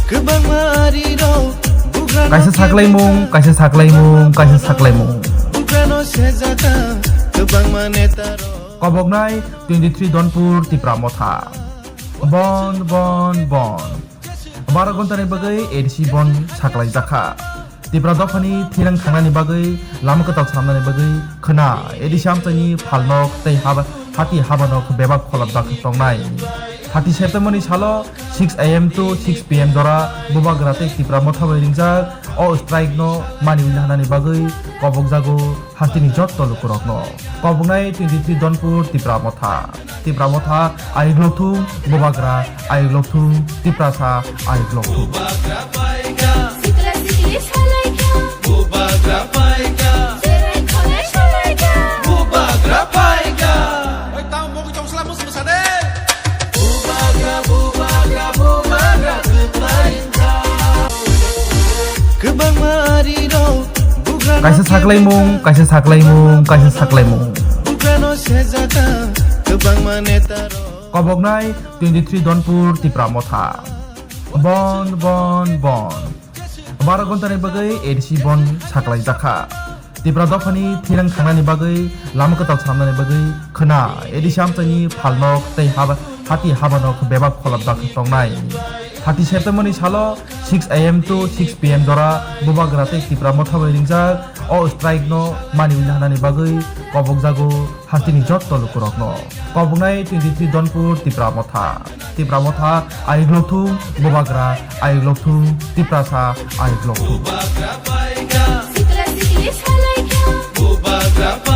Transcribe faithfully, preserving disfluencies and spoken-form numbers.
Kwbangma arirok bugrano kaisa saklaimung, kaisa saklaimung, kaisa saklaimung. Bugrano sejaka kwbangma netarok. Koboknai twenty three Donpur Tipra Motha. Bon, bon, bon. Baro ghontani bagwi A D C bon saklaijakha. Tipra dophani thirang thangnani bagwi, lama kwtal swnamnani bagwi khwna A D C amchaini phalnok tei haba-, hati habanok bebak kholopjak tongnai. Thirty September ni salo six A M to six P M jora Bubagra tei Tipra Motha bai ringjak o strike no mani wngna hanani bagwi kobokjago hasteni jotto lukurokno. Koboknai twenty three Donpur Tipra Motha. Tipra Motha ayuk lokthung, Bubagra ayuk lokthung, Tiprasa ayuk lokthung. Sikla sikli salaikha. Bubagra paikha. Serai khonai salaikha. Bubagra paikha. Oi, tamo mogwi chong sla mus musa de. Bubagra, bubagra, bubagra kwplaikha. Kwbangma arirok bugrano kaisa saklaimung, kaisa saklaimung, kaisa saklaimung. Bugrano sejaka kwbangma netarok. Koboknai twenty three Donpur Tipra Motha. Bon, bon, bon. Baro ghontani bagwi A D C bon saklaijakha. Tipra dophani thirang thangnani bagwi, lama kwtal swnamnani bagwi khwna A D C amchaini phalnok tei haba-, hati habanok bebak kholopjak tongnai. Thirty September ni salo six A M to six P M jora Bubagra tei Tipra Motha bai ringjak o strike no mani wngna hanani bagwi kobokjago hasteni jotto lukurokno. Koboknai twenty three Donpur Tipra Motha. Tipra Motha ayuk lokthung, Bubagra ayuk lokthung, Tiprasa ayuk lokthung. Sikla sikli salaikha.